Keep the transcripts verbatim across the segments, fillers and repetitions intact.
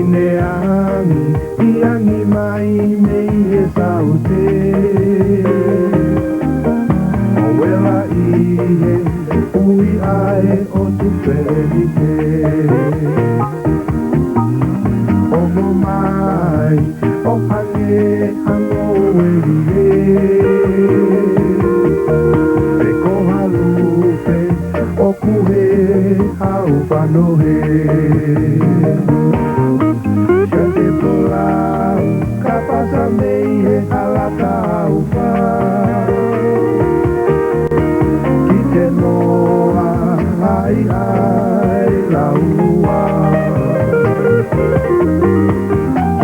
Neangi, ʻi angi mai mei he saute. ʻO vela ʻi he ui ʻa e ʻotu Fēnike. ʻOngo mai, ʻo hangē ha ngoue lie. Pe ko ha lupe, ʻoku hē hau fanohe. Ka te tolau, ka pasa mei he hala ka ʻaufa. Ki te noa ai ai laua.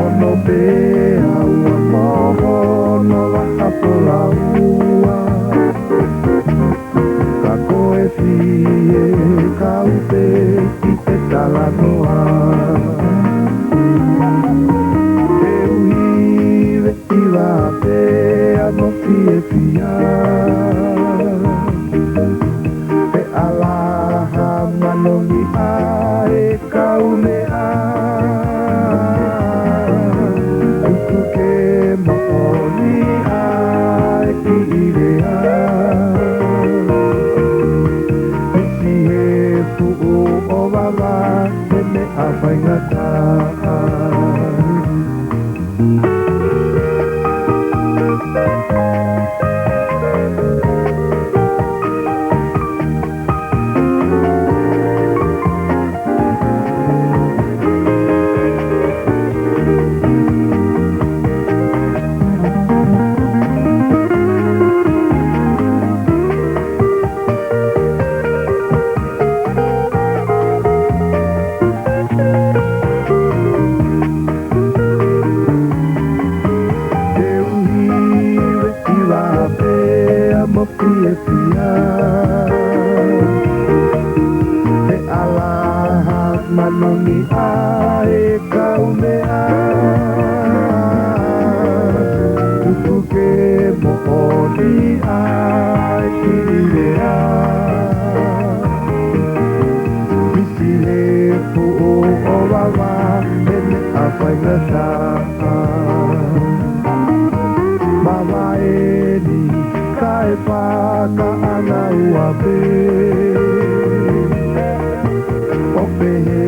Ono pea ua mo ono vaha polaua. Ka ko e fie kau pē ki te talanoa. Te u hive ʻi vā pea mo fiefia. He ʻalaha manongi ʻa e kaumeʻa. Tutuke moʻoni ʻa e kiʻi lea. Misi he fuʻu ʻovava he meʻa faingataʻa. Te u hive ʻi vā pea mo fiefia. He ʻalaha manongi ʻa e kaumeʻa. Tutuke moʻoni ʻa e kiʻi lea. Misi he fuʻu ʻovava he meʻa faingataʻa. Mavaeni kae fakaʻangaua pē. ʻO pehē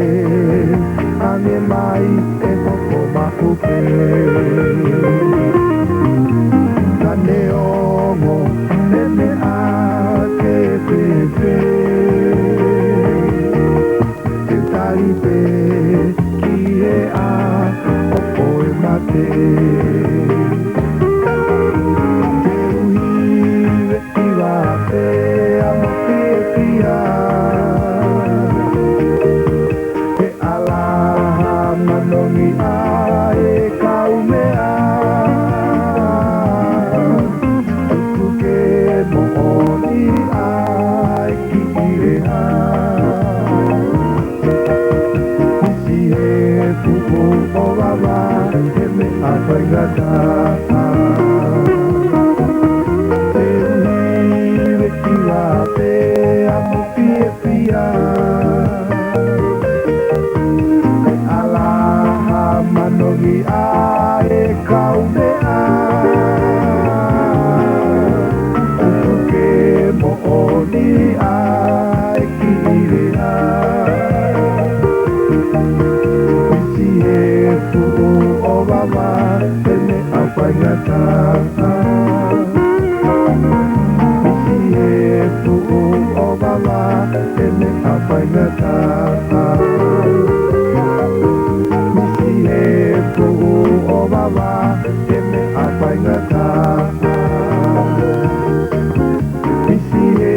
ange mai ʻe hoko maʻu pē. Ka neongo e meʻa ke fēfē. Te tali pē ki he ʻaho ʻo e mate. Te u hive ʻi vā pea mo fiefia. He ʻalaha manongi ʻa e kaumeʻa. Tutuke moʻoni ʻa e kiʻi lea. Misi he fuʻu ʻovava he meʻa faingataʻa. Te u hive ʻi vā pea mo fiefia. He ʻalaha manongi ʻa e kaumeʻa. Tutuke moʻoni ʻa e kiʻi lea. Misi he fuʻu ʻovava he meʻa faingataʻa. Misi he fuʻu ʻovava he meʻa faingataʻa. Misi he fuʻu ʻovava he meʻa faingataʻa.